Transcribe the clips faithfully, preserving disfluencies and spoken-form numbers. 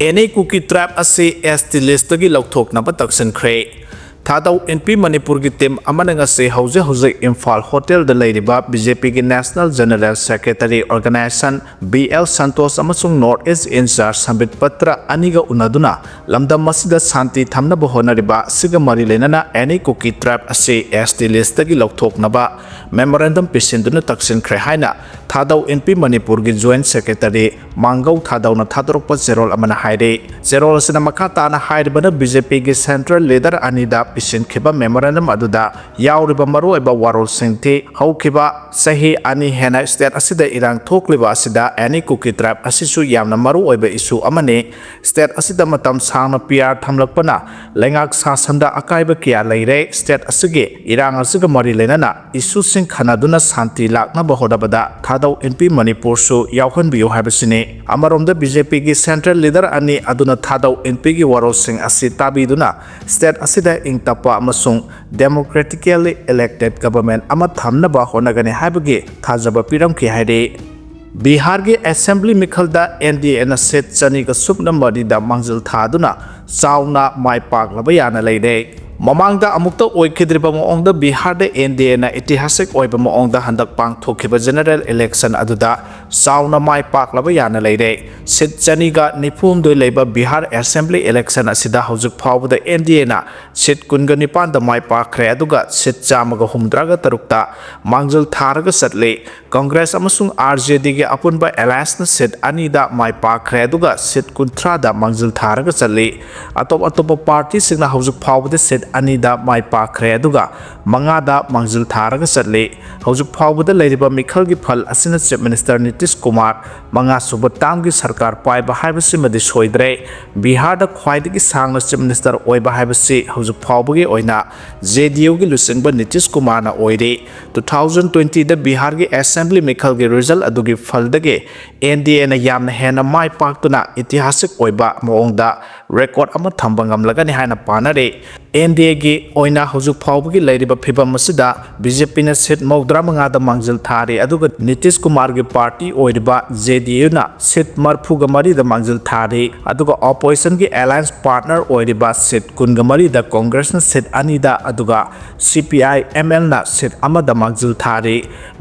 ꯑꯦꯅꯤ ꯀꯨꯀꯤ ꯇ꯭ꯔꯥꯏꯕ ꯑꯁꯤ ꯑꯦꯁ ꯇꯤ ꯂꯤꯁꯇꯒꯤ ꯂꯧꯊꯣꯛꯅꯕ ꯇꯛꯁꯤꯟꯈ꯭ꯔꯦ꯫ ꯊꯥꯗꯧ ꯏꯟꯄꯤ ꯃꯅꯤꯄꯨꯔꯒꯤ ꯇꯤꯝ ꯑꯃꯅ ꯉꯁꯤ ꯍꯧꯖꯤꯛ ꯍꯧꯖꯤꯛ ꯏꯝꯐꯥꯜ ꯍꯣꯇꯦꯜꯗ ꯂꯩꯔꯤꯕ ꯕꯤ ꯖꯦ ꯄꯤꯒꯤ national general secretary organization B L Santosh ꯑꯃꯁꯨꯡ ꯅꯣꯔꯠ ꯏꯁ ꯏꯟꯆꯥꯔꯖ ꯁꯝꯕꯤꯠ ꯄꯇ꯭ꯔ ꯑꯅꯤꯒ ꯎꯅꯗꯨꯅ ꯂꯝꯗꯝ ꯑꯁꯤꯗ ꯁꯥꯟꯇꯤ ꯊꯝꯅꯕ ꯍꯣꯠꯅꯔꯤꯕ ꯑꯁꯤꯒ ꯃꯔꯤ ꯂꯩꯅꯅ ꯑꯦꯅꯤ ꯀꯨꯀꯤ ꯇ꯭ꯔꯥꯏꯕ ꯑꯁꯤ ꯑꯦꯁ ꯇꯤ ꯂꯤꯁꯇꯒꯤ ꯂꯧꯊꯣꯛꯅꯕ ꯃꯦꯃꯣꯔꯦꯟꯗꯝ ꯄꯤꯁꯤꯟꯗꯨꯅ ꯇꯛꯁꯤꯟꯈ꯭ꯔꯦ ꯍꯥꯏꯅ ꯊꯥꯗꯧ ꯏꯟꯄꯤ ꯃꯅꯤꯄꯨꯔꯒꯤ ꯖꯣꯏꯟꯠ ꯁꯦꯀ꯭ꯔꯦꯇꯔꯤ ꯃꯥꯡꯒꯧ ꯊꯥꯗꯧꯅ ꯊꯥꯗꯣꯔꯛꯄ ꯆꯦꯔꯣꯜ ꯑꯃꯅ ꯍꯥꯏꯔꯤ꯫ ꯆꯦꯔꯣꯜ ꯑꯁꯤꯅ ꯃꯈꯥ ꯇꯥꯅ ꯍꯥꯏꯔꯤꯕꯅ ꯕꯤ ꯖꯦ ꯄꯤꯒꯤ ꯁꯦꯟꯇ꯭ꯔꯦꯜ ꯂꯤꯗꯔ ꯑꯅꯤꯗ ꯄꯤꯁꯤꯟꯈꯤꯕ ꯃꯦꯃꯣꯔꯦꯟꯗꯝ ꯑꯗꯨꯗ ꯌꯥꯎꯔꯤꯕ ꯃꯔꯨꯑꯣꯏꯕ ꯋꯥꯔꯣꯜꯁꯤꯡꯗꯤ ꯍꯧꯈꯤꯕ ꯆꯍꯤ ꯑꯅꯤ ꯍꯦꯟꯅ ꯁ꯭ꯇꯦꯠ ꯑꯁꯤꯗ ꯏꯔꯥꯡ ꯊꯣꯛꯂꯤꯕ ꯑꯁꯤꯗ ꯑꯦꯅꯤ ꯀꯨꯀꯤ ꯇ꯭ꯔꯥꯏꯕ ꯑꯁꯤꯁꯨ ꯌꯥꯝꯅ ꯃꯔꯨꯑꯣꯏꯕ ꯏꯁꯨ ꯑꯃꯅꯤ꯫ ꯁ꯭ꯇꯦꯠ ꯑꯁꯤꯗ ꯃꯇꯝ ꯁꯥꯡꯅ ꯄꯤ ꯑꯥꯔ ꯊꯝꯂꯛꯄꯅ ꯂꯩꯉꯥꯛ ꯁꯥꯁꯟꯗ ꯑꯀꯥꯏꯕ ꯀꯌꯥ ꯂꯩꯔꯦ꯫ ꯁ꯭ꯇꯦꯠ ꯑꯁꯤꯒꯤ ꯏꯔꯥꯡ ꯑꯁꯤꯒ ꯃꯔꯤ ꯂꯩꯅꯅ ꯏꯁꯨꯁꯤꯡ ꯈꯟꯅꯗꯨꯅ ꯁꯥꯟꯇꯤ ꯂꯥꯛꯅꯕ ꯍꯣꯠꯅꯕꯗ ꯊꯥꯗꯧ ꯏꯟꯄꯤ ꯃꯅꯤꯄꯨꯔꯁꯨ ꯌꯥꯎꯍꯟꯕꯤꯌꯨ ꯍꯥꯏꯕꯁꯤꯅꯤ꯫ ꯑꯃꯔꯣꯝꯗ ꯕꯤ ꯖꯦ ꯄꯤꯒꯤ ꯁꯦꯟꯇ꯭ꯔꯦꯜ ꯂꯤꯗꯔ ꯑꯅꯤ ꯑꯗꯨꯅ ꯊꯥꯗꯧ ꯏꯟꯄꯤꯒꯤ ꯋꯥꯔꯣꯜꯁꯤꯡ ꯑꯁꯤ ꯇꯥꯕꯤꯗꯨꯅ ꯁ꯭ꯇꯦꯠ ꯑꯁꯤꯗ ꯏꯪ ꯇꯞꯄ ꯑꯃꯁꯨꯡ ꯗꯦꯃꯣꯀ꯭ꯔꯦꯇꯤꯀꯦꯜꯂꯤ ꯏꯂꯦꯛꯇꯦꯗ ꯒꯚꯔꯟꯃꯦꯟꯠ ꯑꯃ ꯊꯝꯅꯕ ꯍꯣꯠꯅꯒꯅꯤ ꯍꯥꯏꯕꯒꯤ ꯊꯥꯖꯕ ꯄꯤꯔꯝꯈꯤ ꯍꯥꯏꯔꯤ꯫ ꯕꯤꯍꯥꯔꯒꯤ ꯑꯦꯁꯦꯝꯕ꯭ꯂꯤ ꯃꯤꯈꯜꯗ ꯑꯦꯟ ꯗꯤ ꯑꯦꯅ ꯁꯤꯠ ꯆꯅꯤꯒ ꯁꯨꯞꯅ ꯃꯔꯤꯗ ꯃꯥꯡꯖꯤꯜ ꯊꯥꯗꯨꯅ ꯆꯥꯎꯅ ꯃꯥꯏ ꯄꯥꯛꯂꯕ ꯌꯥꯅ ꯂꯩꯔꯦ꯫ ꯃꯃꯥꯡꯗ ꯑꯃꯨꯛꯇ ꯑꯣꯏꯈꯤꯗ꯭ꯔꯤꯕ ꯃꯑꯣꯡꯗ ꯕꯤꯍꯥꯔꯗ ꯑꯦꯟ ꯗꯤ ꯑꯦꯅ ꯏꯇꯤꯍꯥꯁꯤꯛ ꯑꯣꯏꯕ ꯃꯑꯣꯡꯗ ꯍꯟꯗꯛ ꯄꯥꯡꯊꯣꯛꯈꯤꯕ ꯖꯦꯅꯔꯦꯜ ꯏꯂꯦꯛꯁꯟ ꯑꯗꯨꯗ ꯆꯥꯎꯅ ꯃꯥꯏ ꯄꯥꯛꯂꯕ ꯌꯥꯅ ꯂꯩꯔꯦ꯫ ꯁꯤꯠ ꯆꯅꯤꯒ ꯅꯤꯐꯨ ꯍꯨꯝꯗꯣꯏ ꯂꯩꯕ ꯕꯤꯍꯥꯔ ꯑꯦꯁꯦꯝꯕ꯭ꯂꯤ ꯏꯂꯦꯛꯁꯟ ꯑꯁꯤꯗ ꯍꯧꯖꯤꯛ ꯐꯥꯎꯕꯗ ꯑꯦꯟ ꯗꯤ ꯑꯦꯅ ꯁꯤꯠ ꯀꯨꯟꯒ ꯅꯤꯄꯥꯟꯗ ꯃꯥꯏ ꯄꯥꯛꯈ꯭ꯔꯦ, ꯑꯗꯨꯒ ꯁꯤꯠ ꯆꯥꯝꯃꯒ ꯍꯨꯝꯗ꯭ꯔꯥꯒ ꯇꯔꯨꯛꯇ ꯃꯥꯡꯖꯤꯜ ꯊꯥꯔꯒ ꯆꯠꯂꯤ꯫ ꯀꯪꯒ꯭ꯔꯦꯁ ꯑꯃꯁꯨꯡ ꯑꯥꯔ ꯖꯦ ꯗꯤꯒꯤ ꯑꯄꯨꯟꯕ ꯑꯦꯂꯥꯌꯟꯁꯅ ꯁꯤꯠ ꯑꯅꯤꯗ ꯃꯥꯏ ꯄꯥꯛꯈ꯭ꯔꯦ, ꯑꯗꯨꯒ ꯁꯤꯠ ꯀꯨꯟꯊ꯭ꯔꯥꯗ ꯃꯥꯡꯖꯤꯜ ꯊꯥꯔꯒ ꯆꯠꯂꯤ꯫ ꯑꯇꯣꯞ ꯑꯇꯣꯞꯄ ꯄꯥꯔꯇꯤꯁꯤꯡꯅ ꯍꯧꯖꯤꯛ ꯐꯥꯎꯕꯗ ꯁꯤꯠ ꯑꯅꯤꯗ ꯃꯥꯏ ꯄꯥꯛꯈ꯭ꯔꯦ, ꯑꯗꯨꯒ ꯃꯉꯥꯗ ꯃꯥꯡꯖꯤꯜ ꯊꯥꯔꯒ ꯆꯠꯂꯤ꯫ ꯍꯧꯖꯤꯛ ꯐꯥꯎꯕꯗ ꯂꯩꯔꯤꯕ ꯃꯤꯈꯜꯒꯤ ꯐꯜ ꯑꯁꯤꯅ ꯆꯤꯐ ꯃꯤꯅꯤꯁꯇꯔ ꯅꯤꯇꯤꯁ ꯀꯨꯃꯥꯔ ꯃꯉꯥꯁꯨꯕ ꯇꯥꯝꯒꯤ ꯁꯔꯀꯥꯔ ꯄꯥꯏꯕ ꯍꯥꯏꯕꯁꯤꯃꯗꯤ ꯁꯣꯏꯗ꯭ꯔꯦ꯫ ꯕꯤꯍꯥꯔꯗ ꯈ꯭ꯋꯥꯏꯗꯒꯤ ꯁꯥꯡꯅ ꯆꯤꯐ ꯃꯤꯅꯤꯁꯇꯔ ꯑꯣꯏꯕ ꯍꯥꯏꯕꯁꯤ ꯍꯧꯖꯤꯛ ꯐꯥꯎꯕꯒꯤ ꯑꯣꯏꯅ ꯖꯦ ꯗꯤ ꯌꯨꯒꯤ ꯂꯨꯆꯤꯡꯕ ꯅꯤꯇꯤꯁ ꯀꯨꯃꯥꯔꯅ ꯑꯣꯏꯔꯤ꯫ ꯇꯨ ꯊꯥꯎꯖꯟ ꯇ꯭ꯋꯦꯟꯇꯤꯗ ꯕꯤꯍꯥꯔꯒꯤ ꯑꯦꯁꯦꯝꯕ꯭ꯂꯤ ꯃꯤꯈꯜꯒꯤ ꯔꯤꯖꯜ ꯑꯗꯨꯒꯤ ꯐꯜꯗꯒꯤ ꯑꯦꯟ ꯗꯤ ꯑꯦꯅ ꯌꯥꯝꯅ ꯍꯦꯟꯅ ꯃꯥꯏ ꯄꯥꯛꯇꯨꯅ ꯏꯇꯤꯍꯥꯁꯤꯛ ꯑꯣꯏꯕ ꯃꯑꯣꯡꯗ ꯔꯦꯀꯣꯔꯗ ꯑꯃ ꯊꯝꯕ ꯉꯝꯂꯒꯅꯤ ꯍꯥꯏꯅ ꯄꯥꯅꯔꯤ꯫ ꯑꯦꯟ ꯗꯦꯒꯤ ꯑꯣꯏꯅ ꯍꯧꯖꯤꯛ ꯐꯥꯎꯕꯒꯤ ꯂꯩꯔꯤꯕ ꯐꯤꯕꯝ ꯑꯁꯤꯗ ꯕꯤ ꯖꯦ ꯄꯤꯅ ꯁꯤꯠ ꯃꯧꯗ꯭ꯔꯥ ꯃꯉꯥꯗ ꯃꯥꯡꯖꯤꯜ ꯊꯥꯔꯤ, ꯑꯗꯨꯒ ꯅꯤꯇꯤꯁ ꯀꯨꯃꯥꯔꯒꯤ ꯄꯥꯔꯇꯤ ꯑꯣꯏꯔꯤꯕ ꯖꯦ ꯗꯤ ꯌꯨꯅ ꯁꯤꯠ ꯃꯔꯐꯨꯒ ꯃꯔꯤꯗ ꯃꯥꯡꯖꯤꯜ ꯊꯥꯔꯤ, ꯑꯗꯨꯒ ꯑꯣꯄꯣꯖꯤꯁꯟꯒꯤ ꯑꯦꯂꯥꯌꯟꯁ ꯄꯥꯔꯠꯅꯔ ꯑꯣꯏꯔꯤꯕ ꯁꯤꯠ ꯀꯨꯟꯒ ꯃꯔꯤꯗ ꯀꯣꯡꯒ꯭ꯔꯦꯁꯅ ꯁꯤꯠ ꯑꯅꯤꯗ, ꯑꯗꯨꯒ ꯁꯤ ꯄꯤ ꯑꯥꯏ ꯑꯦꯝ ꯑꯦꯜꯅ ꯁꯤꯠ ꯑꯃꯗ ꯃꯥꯡꯖꯤꯜ ꯊꯥꯔꯤ꯫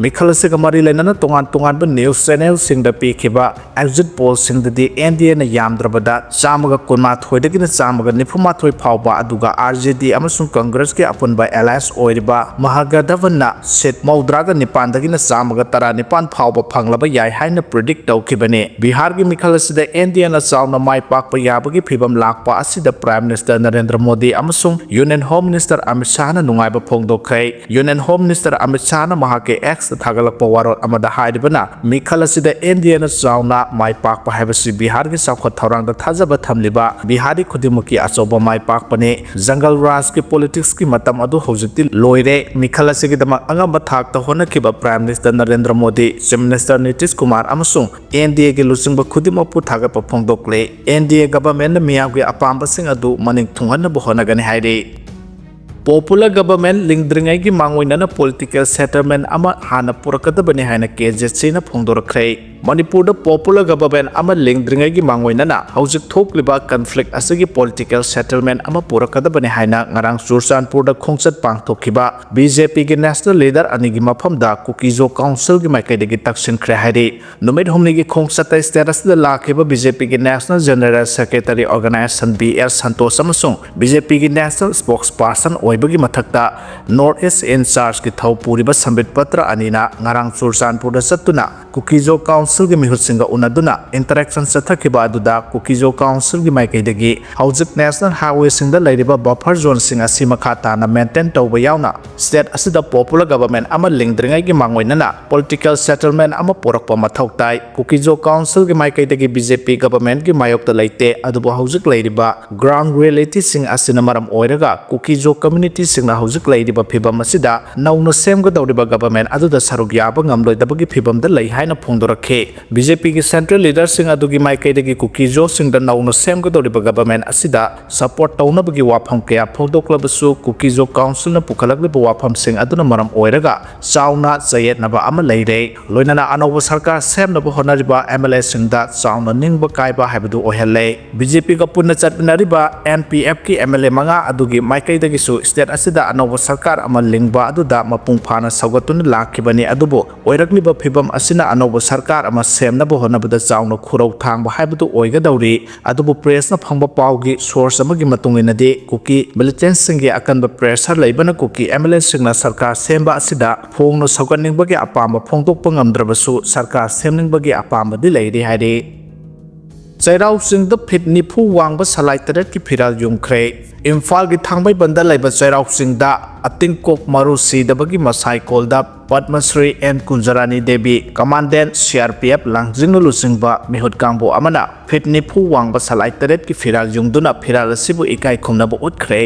ꯃꯤꯈꯜ ꯑꯁꯤꯒ ꯃꯔꯤ ꯂꯩꯅꯅ ꯇꯣꯉꯥꯟ ꯇꯣꯉꯥꯟꯕ ꯅ꯭ꯌꯨꯁ ꯆꯦꯅꯦꯜꯁꯤꯡꯗ ꯄꯤꯈꯤꯕ ꯑꯦꯛꯖꯤꯠ ꯄꯣꯜꯁꯤꯡꯗꯗꯤ ꯑꯦꯟ ꯗꯤ ꯑꯦꯅ ꯌꯥꯝꯗ꯭ꯔꯕꯗ ꯆꯥꯝꯃꯒ ꯀꯨꯟꯃꯥꯊꯣꯏꯗꯒꯤꯅ ꯆꯥꯝꯃꯒ ꯅꯤꯐꯨꯃꯥꯊꯣꯏ ꯐꯥꯎꯕ, ꯑꯗꯨꯒ ꯑꯥꯔ ꯖꯦ ꯗꯤ ꯑꯃꯁꯨꯡ ꯀꯪꯒ꯭ꯔꯦꯁꯀꯤ ꯑꯄꯨꯟꯕ ꯑꯦꯂꯥꯌꯟꯁ ꯑꯣꯏꯔꯤꯕ ꯃꯍꯥꯒꯥꯊꯕꯟꯅ ꯁꯤꯠ ꯃꯧꯗ꯭ꯔꯥꯒ ꯅꯤꯄꯥꯟꯗꯒꯤꯅ ꯆꯥꯝꯃꯒ ꯇꯔꯥꯅꯤꯄꯥꯟ ꯐꯥꯎꯕ ꯐꯪꯂꯕ ꯌꯥꯏ ꯍꯥꯏꯅ ꯄ꯭ꯔꯤꯗꯤꯛ ꯇꯧꯈꯤꯕꯅꯤ꯫ ꯕꯤꯍꯥꯔꯒꯤ ꯃꯤꯈꯜ ꯑꯁꯤꯗ ꯑꯦꯟ ꯗꯤ ꯑꯦꯅ ꯆꯥꯎꯅ ꯃꯥꯏ ꯄꯥꯛꯄ ꯌꯥꯕꯒꯤ ꯐꯤꯕꯝ ꯂꯥꯛꯄ ꯑꯁꯤꯗ ꯄ꯭ꯔꯥꯏꯝ ꯃꯤꯅꯤꯁꯇꯔ ꯅꯔꯦꯟꯗ꯭ꯔ ꯃꯣꯗꯤ ꯑꯃꯁꯨꯡ ꯌꯨꯅꯤꯌꯟ ꯍꯣꯝ ꯃꯤꯅꯤꯁꯇꯔ ꯑꯃꯤꯠ ꯁꯥꯍꯅ ꯅꯨꯡꯉꯥꯏꯕ ꯐꯣꯡꯗꯣꯛꯈ꯭ꯔꯦ꯫ ꯌꯨꯅꯤꯌꯟ ꯍꯣꯝ ꯃꯤꯅꯤꯁꯇꯔ ꯑꯃꯤꯠ ꯁꯥꯍꯅ ꯃꯍꯥꯛꯀꯤ ꯑꯦꯛꯁꯇ ꯊꯥꯒꯠꯂꯛꯄ ꯋꯥꯔꯣꯜ ꯑꯃꯗ ꯍꯥꯏꯔꯤꯕꯅ, ꯃꯤꯈꯜ ꯑꯁꯤꯗ ꯑꯦꯟ ꯗꯤ ꯑꯦꯅ ꯆꯥꯎꯅ ꯃꯥꯏ ꯄꯥꯛꯄ ꯍꯥꯏꯕꯁꯤ ꯕꯤꯍꯥꯔꯒꯤ ꯆꯥꯎꯈꯠ ꯊꯧꯔꯥꯡꯗ ꯊꯥꯖꯕ ꯊꯝꯂꯤꯕ ꯕꯤꯍꯥꯔꯤ ꯈꯨꯗꯤꯡꯃꯛꯀꯤ ꯑꯆꯧꯕ ꯃꯥꯏ ꯄꯥꯛꯄꯅꯤ꯫ ꯖꯪꯒꯜ ꯔꯥꯖꯀꯤ ꯄꯣꯂꯤꯇꯤꯛꯁꯀꯤ ꯃꯇꯝ ꯑꯗꯨ ꯍꯧꯖꯤꯛꯇꯤ ꯂꯣꯏꯔꯦ꯫ ꯃꯤꯈꯜ ꯑꯁꯤꯒꯤꯗꯃꯛ ꯑꯉꯝꯕ ꯊꯥꯛꯇ ꯍꯣꯠꯅꯈꯤꯕ prime minister Narendra Modi, chief minister Nitish Kumar ꯑꯃꯁꯨꯡ ꯑꯦꯟ ꯗꯤ ꯑꯦꯒꯤ ꯂꯨꯆꯤꯡꯕ ꯈꯨꯗꯤꯡꯃꯛꯄꯨ ꯊꯥꯒꯠꯄ ꯐꯣꯡꯗꯣꯛꯂꯦ꯫ ꯑꯦꯟ ꯗꯤ ꯑꯦ ꯒꯚꯔꯟꯃꯦꯟꯠꯅ ꯃꯤꯌꯥꯝꯒꯤ ꯑꯄꯥꯝꯕꯁꯤꯡ ꯑꯗꯨ ꯃꯅꯤꯡ ꯊꯨꯡꯍꯟꯅꯕ ꯍꯣꯠꯅꯒꯅꯤ ꯍꯥꯏꯔꯤ꯫ ꯄꯣꯄꯨꯂꯔ ꯒꯚꯔꯟꯃꯦꯟꯠ ꯂꯤꯡꯗ꯭ꯔꯤꯉꯩꯒꯤ ꯃꯥꯡꯑꯣꯏꯅꯅ ꯄꯣꯂꯤꯇꯤꯀꯦꯜ ꯁꯦꯇꯜꯃꯦꯟꯠ ꯑꯃ ꯍꯥꯟꯅ ꯄꯨꯔꯛꯀꯗꯕꯅꯤ ꯍꯥꯏꯅ ꯀꯦ ꯖꯦ ꯁꯤꯅ ꯐꯣꯡꯗꯣꯔꯛꯈ꯭ꯔꯦ꯫ ꯃꯅꯤꯄꯨꯔꯗ ꯄꯣꯄꯨꯂꯔ ꯒꯚꯔꯟꯃꯦꯟꯠ ꯑꯃ ꯂꯤꯡꯗ꯭ꯔꯤꯉꯩꯒꯤ ꯃꯥꯡꯑꯣꯏꯅꯅ ꯍꯧꯖꯤꯛ ꯊꯣꯛꯂꯤꯕ ꯀꯟꯐ꯭ꯂꯤꯛ ꯑꯁꯤꯒꯤ ꯄꯣꯂꯤꯇꯤꯀꯦꯜ ꯁꯦꯇꯜꯃꯦꯟꯠ ꯑꯃ ꯄꯨꯔꯛꯀꯗꯕꯅꯤ ꯍꯥꯏꯅ ꯉꯔꯥꯡ ꯆꯨꯔꯆꯥꯟꯄꯨꯔꯗ ꯈꯣꯡꯆꯠ ꯄꯥꯡꯊꯣꯛꯈꯤꯕ ꯕꯤ ꯖꯦ ꯄꯤꯒꯤ ꯅꯦꯁꯅꯦꯜ ꯂꯤꯗꯔ ꯑꯅꯤꯒꯤ ꯃꯐꯝꯗ ꯀꯨꯀꯤꯖꯣ ꯀꯥꯎꯟꯁꯤꯜꯒꯤ ꯃꯥꯏꯀꯩꯗꯒꯤ ꯇꯛꯁꯤꯟꯈ꯭ꯔꯦ ꯍꯥꯏꯔꯤ꯫ ꯅꯨꯃꯤꯠ ꯍꯨꯝꯅꯤꯒꯤ ꯈꯣꯡꯆꯠꯇ ꯁ꯭ꯇꯦꯠ ꯑꯁꯤꯗ ꯂꯥꯛꯈꯤꯕ ꯕꯤ ꯖꯦ ꯄꯤꯒꯤ national general secretary organization B L Santosh ꯑꯃꯁꯨꯡ ꯕꯤ ꯖꯦ ꯄꯤꯒꯤ ꯅꯦꯁꯅꯦꯜ ꯁ꯭ꯄꯣꯛꯁ ꯄꯥꯔꯁꯟ ꯑꯣꯏꯕꯒꯤ ꯃꯊꯛꯇ ꯅꯣꯔꯠ ꯏꯁ ꯏꯟ ꯆꯥꯔꯖꯀꯤ ꯊꯧ ꯄꯨꯔꯤꯕ ꯁꯝꯕꯤꯠ ꯄꯇ꯭ꯔ ꯑꯅꯤꯅ ꯉꯔꯥꯡ ꯆꯨꯔꯆꯥꯟꯄꯨꯔꯗ ꯆꯠꯇꯨꯅ ꯀꯨꯀꯤꯖꯣ ꯀꯥꯎꯟꯁꯤꯜꯒꯤ ꯃꯤꯍꯨꯠꯁꯤꯡꯒ ꯎꯅꯗꯨꯅ ꯏꯟꯇꯔꯦꯛꯁꯟ ꯆꯠꯊꯈꯤꯕ ꯑꯗꯨꯗ ꯀꯨꯀꯤꯖꯣ ꯀꯥꯎꯟꯁꯤꯜꯒꯤ ꯃꯥꯏꯀꯩꯗꯒꯤ ꯍꯧꯖꯤꯛ ꯅꯦꯁꯅꯦꯜ ꯍꯥꯏꯋꯦꯁꯤꯡꯗ ꯂꯩꯔꯤꯕ ꯕꯐꯔ ꯖꯣꯟꯁꯤꯡ ꯑꯁꯤ ꯃꯈꯥ ꯇꯥꯅ ꯃꯦꯟꯇꯦꯟ ꯇꯧꯕ ꯌꯥꯎꯅ ꯁ꯭ꯇꯦꯠ ꯑꯁꯤꯗ ꯄꯣꯄꯨꯂꯔ ꯒꯚꯔꯟꯃꯦꯟꯠ ꯑꯃ ꯂꯤꯡꯗ꯭ꯔꯤꯉꯩꯒꯤ ꯃꯥꯡꯑꯣꯏꯅꯅ ꯄꯣꯂꯤꯇꯤꯀꯦꯜ ꯁꯦꯇꯜꯃꯦꯟꯠ ꯑꯃ ꯄꯨꯔꯛꯄ ꯃꯊꯧ ꯇꯥꯏ꯫ ꯀꯨꯀꯤꯖꯣ ꯀꯥꯎꯟꯁꯤꯜꯒꯤ ꯃꯥꯏꯀꯩꯗꯒꯤ ꯕꯤ ꯖꯦ ꯄꯤ ꯒꯚꯔꯟꯃꯦꯟꯠꯀꯤ ꯃꯥꯌꯣꯛꯇ ꯂꯩꯇꯦ, ꯑꯗꯨꯕꯨ ꯍꯧꯖꯤꯛ ꯂꯩꯔꯤꯕ ꯒ꯭ꯔꯥꯎꯟ ꯔꯤꯌꯦꯂꯤꯇꯤꯁꯤꯡ ꯑꯁꯤꯅ ꯃꯔꯝ ꯑꯣꯏꯔꯒ ꯀꯨꯀꯤꯖꯣ ꯀꯝꯃ꯭ꯌꯨꯅꯤꯇꯤꯁꯤꯡꯅ ꯍꯧꯖꯤꯛ ꯂꯩꯔꯤꯕ ꯐꯤꯚꯝ ꯑꯁꯤꯗ ꯅꯧꯅ ꯁꯦꯝꯒꯗꯧꯔꯤꯕ ꯒꯚꯔꯟꯃꯦꯟꯠ ꯑꯗꯨꯗ ꯁꯔꯨꯛ ꯌꯥꯕ ꯉꯝꯂꯣꯏꯗꯕꯒꯤ ꯐꯤꯚꯝꯗ ꯂꯩ ꯍꯥꯏꯅ ꯍꯥꯏꯅ ꯐꯣꯡꯗꯣꯔꯛꯈꯤ꯫ ꯕꯤ ꯖꯦ ꯄꯤꯒꯤ central leaderꯁꯤꯡ ꯑꯗꯨꯒꯤ ꯃꯥꯏꯀꯩꯗꯒꯤ ꯀꯨꯀꯤꯖꯣꯁꯤꯡꯗ ꯅꯧꯅ ꯁꯦꯝꯒꯗꯧꯔꯤꯕ government ꯑꯁꯤꯗ support ꯇꯧꯅꯕꯒꯤ ꯋꯥꯐꯝ ꯀꯌꯥ ꯐꯣꯡꯗꯣꯛꯂꯕꯁꯨ, ꯀꯨꯀꯤꯖꯣ councilꯅ ꯄꯨꯈꯠꯂꯛꯂꯤꯕ ꯋꯥꯐꯝꯁꯤꯡ ꯑꯗꯨꯅ ꯃꯔꯝ ꯑꯣꯏꯔꯒ ꯆꯥꯎꯅ ꯆꯌꯦꯠꯅꯕ ꯑꯃ ꯂꯩꯔꯦ꯫ ꯂꯣꯏꯅꯅ ꯑꯅꯧꯕ ꯁꯔꯀꯥꯔ ꯁꯦꯝꯅꯕ ꯍꯣꯠꯅꯔꯤꯕ M L Aꯁꯤꯡꯗ ꯆꯥꯎꯅ ꯅꯤꯡꯕ ꯀꯥꯏꯕ ꯍꯥꯏꯕꯗꯨ ꯑꯣꯏꯍꯜꯂꯦ꯫ ꯕꯤ ꯖꯦ ꯄꯤꯒ ꯄꯨꯟꯅ ꯆꯠꯃꯤꯟꯅꯔꯤꯕ N P Fꯀꯤ M L A ꯃꯉꯥ ꯑꯗꯨꯒꯤ ꯃꯥꯏꯀꯩꯗꯒꯤꯁꯨ state ꯑꯁꯤꯗ ꯑꯅꯧꯕ ꯁꯔꯀꯥꯔ ꯑꯃ ꯂꯤꯡꯕ ꯑꯗꯨꯗ ꯃꯄꯨꯡ ꯐꯥꯅ ꯁꯧꯒꯠꯇꯨꯅ ꯂꯥꯛꯈꯤꯕꯅꯤ꯫ ꯑꯗꯨꯕꯨ ꯑꯣꯏꯔꯛꯂꯤꯕ ꯐꯤꯕꯝ ꯑꯁꯤꯅ ꯑꯅꯧꯕ ꯁꯔꯀꯥꯔ ꯑꯃ ꯁꯦꯝꯅꯕ ꯍꯣꯠꯅꯕꯗ ꯆꯥꯎꯅ ꯈꯨꯔꯧ ꯊꯥꯡꯕ ꯍꯥꯏꯕꯗꯨ ꯑꯣꯏꯒꯗꯧꯔꯤ꯫ ꯑꯗꯨꯕꯨ pressꯅ ꯐꯪꯕ ꯄꯥꯎꯒꯤ source ꯑꯃꯒꯤ ꯃꯇꯨꯡ ꯏꯟꯅꯗꯤ, ꯀꯨꯀꯤ militantꯁꯤꯡꯒꯤ ꯑꯀꯟꯕ pressure ꯂꯩꯕꯅ ꯀꯨꯀꯤ M L Aꯁꯤꯡꯅ ꯁꯔꯀꯥꯔ ꯁꯦꯝꯕ ꯑꯁꯤꯗ ꯐꯣꯡꯅ ꯁꯧꯒꯠꯅꯤꯡꯕꯒꯤ ꯑꯄꯥꯝꯕ ꯐꯣꯡꯗꯣꯛꯄ ꯉꯝꯗ꯭ꯔꯕꯁꯨ, ꯁꯔꯀꯥꯔ ꯁꯦꯝꯅꯤꯡꯕꯒꯤ ꯑꯄꯥꯝꯕꯗꯤ ꯂꯩꯔꯤ ꯍꯥꯏꯔꯤ꯫ ꯆꯩꯔꯥꯎ ꯆꯤꯡꯗ feet ꯅꯤꯐꯨ ꯋꯥꯡꯕ ꯁꯂꯥꯏ ꯇꯔꯦꯠꯀꯤ ꯐꯤꯔꯥꯜ ꯌꯨꯡꯈ꯭ꯔꯦ꯫ ꯏꯝꯐꯥꯜꯒꯤ ꯊꯥꯡꯃꯩꯕꯟꯗ ꯂꯩꯕ ꯆꯩꯔꯥꯎ ꯆꯤꯡꯗ ꯑꯇꯤꯡꯀꯣꯛ ꯃꯔꯨ ꯁꯤꯗꯕꯒꯤ ꯃꯁꯥꯏꯀꯣꯜꯗ Padmashri N Kunjarani Devi, commandant C R P F ꯂꯥꯡꯖꯤꯡꯂꯨ ꯂꯨꯆꯤꯡꯕ ꯃꯤꯍꯨꯠ ꯀꯥꯡꯕꯨ ꯑꯃꯅ feet ꯅꯤꯐꯨ ꯋꯥꯡꯕ ꯁꯂꯥꯏ ꯇꯔꯦꯠꯀꯤ ꯐꯤꯔꯥꯜ ꯌꯨꯡꯗꯨꯅ ꯐꯤꯔꯥꯜ ꯑꯁꯤꯕꯨ ꯏꯀꯥꯏ ꯈꯨꯝꯅꯕ ꯎꯠꯈ꯭ꯔꯦ꯫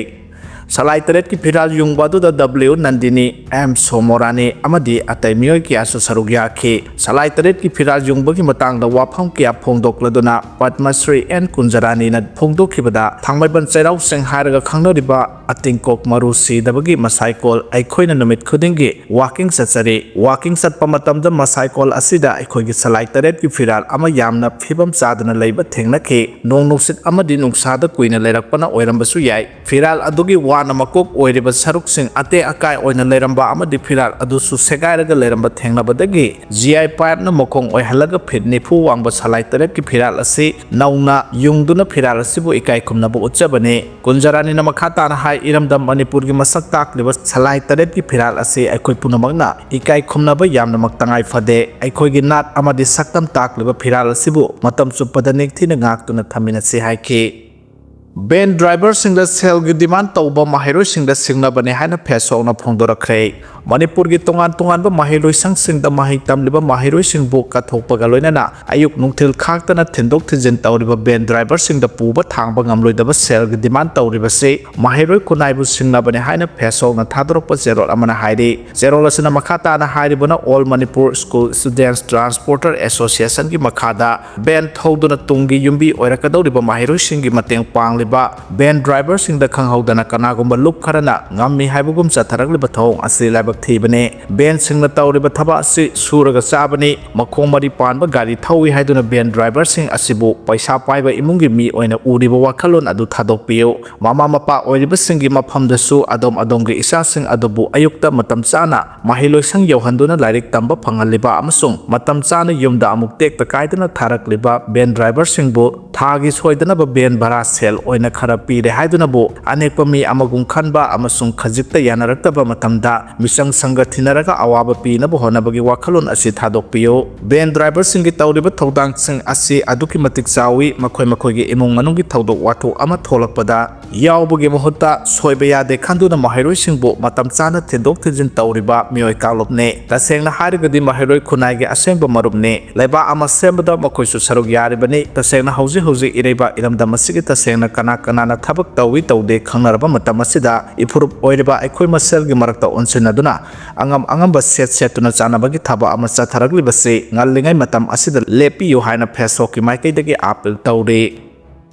ꯁꯂꯥꯏ ꯇꯔꯦꯠꯀꯤ ꯐꯤꯔꯥꯜ ꯌꯨꯡꯕ ꯑꯗꯨꯗ W ꯅꯟꯗꯤꯅꯤ, M ꯁꯣꯃꯣꯔꯥꯅꯤ ꯑꯃꯗꯤ ꯑꯇꯩ ꯃꯤꯑꯣꯏ ꯀꯌꯥꯁꯨ ꯁꯔꯨꯛ ꯌꯥꯈꯤ꯫ ꯁꯂꯥꯏ ꯇꯔꯦꯠꯀꯤ ꯐꯤꯔꯥꯜ ꯌꯨꯡꯕꯒꯤ ꯃꯇꯥꯡꯗ ꯋꯥꯐꯝ ꯀꯌꯥ ꯐꯣꯡꯗꯣꯛꯂꯗꯨꯅ ꯄꯗꯃꯁ꯭ꯔꯤ ꯑꯦꯟ ꯀꯨꯟꯖꯔꯥꯅꯤꯅ ꯐꯣꯡꯗꯣꯛꯈꯤꯕꯗ, ꯊꯥꯡꯃꯩꯕꯟ ꯆꯩꯔꯥꯎ ꯆꯤꯡ ꯍꯥꯏꯔꯒ ꯈꯪꯅꯔꯤꯕ ꯑꯇꯤꯡꯀꯣꯛ ꯃꯔꯨ ꯁꯤꯗꯕꯒꯤ ꯃꯁꯥꯏꯀꯣꯜ ꯑꯩꯈꯣꯏꯅ ꯅꯨꯃꯤꯠ ꯈꯨꯗꯤꯡꯒꯤ walking ꯆꯠꯆꯔꯤ꯫ Walking ꯆꯠꯄ ꯃꯇꯝꯗ ꯃꯁꯥꯏꯀꯣꯜ ꯑꯁꯤꯗ ꯑꯩꯈꯣꯏꯒꯤ ꯁꯂꯥꯏ ꯇꯔꯦꯠꯀꯤ ꯐꯤꯔꯥꯜ ꯑꯃ ꯌꯥꯝꯅ ꯐꯤꯕꯝ ꯆꯥꯗꯅ ꯂꯩꯕ ꯊꯦꯡꯅꯈꯤ꯫ ꯅꯣꯡ ꯅꯨꯡꯁꯤꯠ ꯑꯃꯗꯤ ꯅꯨꯡꯁꯥꯗ ꯀꯨꯏꯅ ꯂꯩꯔꯛꯄꯅ ꯑꯣꯏꯔꯝꯕꯁꯨ ꯌꯥꯏ꯫ ꯐꯤꯔꯥꯜ ꯑꯗꯨꯒꯤ ꯋꯥꯅ ꯃꯀꯣꯛ ꯑꯣꯏꯔꯤꯕ ꯁꯔꯨꯛꯁꯤꯡ ꯑꯇꯦꯛ ꯑꯀꯥꯏ ꯑꯣꯏꯅ ꯂꯩꯔꯝꯕ ꯑꯃꯗꯤ ꯐꯤꯔꯥꯜ ꯑꯗꯨꯁꯨ ꯁꯦꯒꯥꯏꯔꯒ ꯂꯩꯔꯝꯕ ꯊꯦꯡꯅꯕꯗꯒꯤ G I pipeꯅ ꯃꯈꯣꯡ ꯑꯣꯏꯍꯜꯂꯒ feet ꯅꯤꯐꯨ ꯋꯥꯡꯕ ꯁꯂꯥꯏ ꯇꯔꯦꯠꯀꯤ ꯐꯤꯔꯥꯜ ꯑꯁꯤ ꯅꯧꯅ ꯌꯨꯡꯗꯨꯅ ꯐꯤꯔꯥꯜ ꯑꯁꯤꯕꯨ ꯏꯀꯥꯏ ꯈꯨꯝꯅꯕ ꯎꯠꯆꯕꯅꯤ꯫ ꯀꯨꯟꯖꯔꯥꯅꯤꯅ ꯃꯈꯥ ꯇꯥꯅ ꯍꯥꯏ, ꯏꯔꯝꯗꯝ ꯃꯅꯤꯄꯨꯔꯒꯤ ꯃꯁꯛ ꯇꯥꯛꯂꯤꯕ ꯁꯂꯥꯏ ꯇꯔꯦꯠꯀꯤ ꯐꯤꯔꯥꯜ ꯑꯁꯤ ꯑꯩꯈꯣꯏ ꯄꯨꯝꯅꯃꯛꯅ ꯏꯀꯥꯏ ꯈꯨꯝꯅꯕ ꯌꯥꯝꯅꯃꯛ ꯇꯉꯥꯏ ꯐꯗꯦ꯫ ꯑꯩꯈꯣꯏꯒꯤ ꯅꯥꯠ ꯑꯃꯗꯤ ꯁꯛꯇꯝ ꯇꯥꯛꯂꯤꯕ ꯐꯤꯔꯥꯜ ꯑꯁꯤꯕꯨ ꯃꯇꯝ ꯆꯨꯞꯄꯗ ꯅꯤꯡꯊꯤꯅ ꯉꯥꯛꯇꯨꯅ ꯊꯝꯃꯤꯟꯅꯁꯤ ꯍꯥꯏꯈꯤ꯫ ꯚꯦꯟ ꯗ꯭ꯔꯥꯏꯚꯔꯁꯤꯡꯗ ꯁꯦꯜꯒꯤ ꯗꯤꯃꯥꯟ ꯇꯧꯕ ꯃꯍꯩꯔꯣꯏꯁꯤꯡꯗ ꯁꯤꯡꯅꯕꯅꯤ ꯍꯥꯏꯅ ꯐꯦꯁꯣꯛꯅ ꯐꯣꯡꯗꯣꯔꯛꯈ꯭ꯔꯦ꯫ ꯃꯅꯤꯄꯨꯔꯒꯤ ꯇꯣꯉꯥꯟ ꯇꯣꯉꯥꯟꯕ ꯃꯍꯩꯂꯣꯏꯁꯪꯁꯤꯡꯗ ꯃꯍꯩ ꯇꯝꯂꯤꯕ ꯃꯍꯩꯔꯣꯏꯁꯤꯡꯕꯨ ꯀꯠꯊꯣꯛꯄꯒ ꯂꯣꯏꯅꯅ ꯑꯌꯨꯛ ꯅꯨꯡꯊꯤꯜ ꯈꯥꯛꯇꯅ ꯊꯤꯟꯗꯣꯛ ꯊꯤꯟꯖꯤꯟ ꯇꯧꯔꯤꯕ ꯚꯦꯟ ꯗ꯭ꯔꯥꯏꯚꯔꯁꯤꯡꯗ ꯄꯨꯕ ꯊꯥꯡꯕ ꯉꯝꯂꯣꯏꯗꯕ ꯁꯦꯜꯒꯤ ꯗꯤꯃꯥꯟ ꯇꯧꯔꯤꯕꯁꯤ ꯃꯍꯩꯔꯣꯏ ꯈꯨꯟꯅꯥꯏꯕꯨ ꯁꯤꯡꯅꯕꯅꯤ ꯍꯥꯏꯅ ꯐꯦꯁꯣꯛꯅ ꯊꯥꯗꯣꯔꯛꯄ ꯆꯦꯔꯣꯜ ꯑꯃꯅ ꯍꯥꯏꯔꯤ꯫ ꯆꯦꯔꯣꯜ ꯑꯁꯤꯅ ꯃꯈꯥ ꯇꯥꯅ ꯍꯥꯏꯔꯤꯕꯅ All Manipur School Students Transporter Associationꯒꯤ ꯃꯈꯥꯗ ꯚꯦꯟ ꯊꯧꯗꯨꯅ ꯇꯨꯡꯒꯤ ꯌꯨꯝꯕꯤ ꯑꯣꯏꯔꯛꯀꯗꯧꯔꯤꯕ ꯃꯍꯩꯔꯣꯏꯁꯤꯡꯒꯤ ꯃꯇꯦꯡ ꯄꯥꯡꯂꯤꯕ ꯚꯦꯟ ꯗ꯭ꯔꯥꯏꯚꯔꯁꯤꯡꯗ ꯈꯪꯍꯧꯗꯅ ꯀꯅꯥꯒꯨꯝꯕ ꯂꯨꯞ ꯈꯔꯅ ꯉꯝꯃꯤ ꯍꯥꯏꯕꯒꯨꯝ ꯆꯠꯊꯔꯛꯂꯤꯕ ꯊꯧꯑꯣꯡ ꯑꯁꯤ ꯂꯥꯏꯕꯛ ꯊꯤꯕꯅꯤ꯫ ꯚꯦꯟꯁꯤꯡꯅ ꯇꯧꯔꯤꯕ ꯊꯕꯛ ꯑꯁꯤ ꯁꯨꯔꯒ ꯆꯥꯕꯅꯤ꯫ ꯃꯈꯣꯡ ꯃꯔꯤ ꯄꯥꯟꯕ ꯒꯥꯔꯤ ꯊꯧꯏ ꯍꯥꯏꯗꯨꯅ ꯚꯦꯟ ꯗ꯭ꯔꯥꯏꯚꯔꯁꯤꯡ ꯑꯁꯤꯕꯨ ꯄꯩꯁꯥ ꯄꯥꯏꯕ ꯏꯃꯨꯡꯒꯤ ꯃꯤ ꯑꯣꯏꯅ ꯎꯔꯤꯕ ꯋꯥꯈꯜꯂꯣꯟ ꯑꯗꯨ ꯊꯥꯗꯣꯛꯄꯤꯌꯨ꯫ ꯃꯃꯥ ꯃꯄꯥ ꯑꯣꯏꯔꯤꯕꯁꯤꯡꯒꯤ ꯃꯐꯝꯗꯁꯨ ꯑꯗꯣꯝ ꯑꯗꯣꯝꯒꯤ ꯏꯆꯥꯁꯤꯡ ꯑꯗꯨꯕꯨ ꯑꯌꯨꯛꯇ ꯃꯇꯝ ꯆꯥꯅ ꯃꯍꯩꯂꯣꯏꯁꯪ ꯌꯧꯍꯟꯗꯨꯅ ꯂꯥꯏꯔꯤꯛ ꯇꯝꯕ ꯐꯪꯍꯜꯂꯤꯕ ꯑꯃꯁꯨꯡ ꯃꯇꯝ ꯆꯥꯅ ꯌꯨꯝꯗ ꯑꯃꯨꯛ ꯇꯦꯛꯇ ꯀꯥꯏꯗꯅ ꯊꯥꯔꯛꯂꯤꯕ ꯚꯦꯟ ꯗ꯭ꯔꯥꯏꯚꯔꯁꯤꯡꯕꯨ ꯊꯥꯒꯤ ꯁꯣꯏꯗꯅꯕ ꯚꯦꯟ ꯚꯔꯥ ꯁꯦꯜ ꯑꯣꯏꯅ ꯈꯔ ꯄꯤꯔꯦ ꯍꯥꯏꯗꯨꯅꯕꯨ ꯑꯅꯦꯛꯄ ꯃꯤ ꯑꯃꯒꯨꯝ ꯈꯟꯕ ꯑꯃꯁꯨꯡ ꯈꯖꯤꯛꯇ ꯌꯥꯅꯔꯛꯇꯕ ꯃꯇꯝꯗ ꯃꯤꯆꯪ ꯁꯪꯒ ꯊꯤꯅꯔꯒ ꯑꯋꯥꯕ ꯄꯤꯅꯕ ꯍꯣꯠꯅꯕꯒꯤ ꯋꯥꯈꯜꯂꯣꯟ ꯑꯁꯤ ꯊꯥꯗꯣꯛꯄꯤꯌꯨ꯫ ꯚꯦꯟ ꯗ꯭ꯔꯥꯏꯚꯔꯁꯤꯡꯒꯤ ꯇꯧꯔꯤꯕ ꯊꯧꯗꯥꯡꯁꯤꯡ ꯑꯁꯤ ꯑꯗꯨꯛꯀꯤ ꯃꯇꯤꯛ ꯆꯥꯎꯏ꯫ ꯃꯈꯣꯏ ꯃꯈꯣꯏꯒꯤ ꯏꯃꯨꯡ ꯃꯅꯨꯡꯒꯤ ꯊꯧꯗꯣꯛ ꯋꯥꯊꯣꯛ ꯑꯃ ꯊꯣꯛꯂꯛꯄꯗ ꯌꯥꯎꯕꯒꯤ ꯃꯍꯨꯠꯇ ꯁꯣꯏꯕ ꯌꯥꯗꯦ ꯈꯟꯗꯨꯅ ꯃꯍꯩꯔꯣꯏꯁꯤꯡꯕꯨ ꯃꯇꯝ ꯆꯥꯅ ꯊꯤꯟꯗꯣꯛ ꯊꯤꯟꯖꯤꯟ ꯇꯧꯔꯤꯕ ꯃꯤꯑꯣꯏ ꯀꯥꯡꯂꯨꯞꯅꯤ꯫ ꯇꯁꯦꯡꯅ ꯍꯥꯏꯔꯒꯗꯤ ꯃꯍꯩꯔꯣꯏ ꯈꯨꯟꯅꯥꯏꯒꯤ ꯑꯁꯦꯡꯕ ꯃꯔꯨꯞꯅꯤ꯫ ꯂꯩꯕꯥꯛ ꯑꯃ ꯁꯦꯝꯕꯗ ꯃꯈꯣꯏꯁꯨ ꯁꯔꯨꯛ ꯌꯥꯔꯤꯕꯅꯤ꯫ ꯇꯁꯦꯡꯅ ꯍꯧꯖꯤꯛ ꯍꯧꯖꯤꯛ ꯏꯔꯩꯕꯥꯛ ꯏꯔꯝꯗꯝ ꯑꯁꯤꯒꯤ ꯇꯁꯦꯡꯅ ꯀꯅꯥ ꯀꯅꯥꯅ ꯊꯕꯛ ꯇꯧꯏ ꯇꯧꯗꯦ ꯈꯪꯅꯔꯕ ꯃꯇꯝ ꯑꯁꯤꯗ ꯏꯐꯨꯔꯨꯞ ꯑꯣꯏꯔꯤꯕ ꯑꯩꯈꯣꯏ ꯃꯁꯦꯜꯒꯤ ꯃꯔꯛꯇ ꯑꯣꯟꯁꯤꯟꯅꯗꯨꯅ ꯑꯉꯝ ꯑꯉꯝꯕ ꯁꯦꯠ ꯁꯦꯠꯇꯨꯅ ꯆꯥꯅꯕꯒꯤ ꯊꯕꯛ ꯑꯃ ꯆꯠꯊꯔꯛꯂꯤꯕꯁꯤ ꯉꯜꯂꯤꯉꯩ ꯃꯇꯝ ꯑꯁꯤꯗ ꯂꯦꯞꯄꯤꯌꯨ ꯍꯥꯏꯅ ꯐꯦꯁꯣꯛꯀꯤ ꯃꯥꯏꯀꯩꯗꯒꯤ ꯑꯥꯄꯤꯜ ꯇꯧꯔꯤ꯫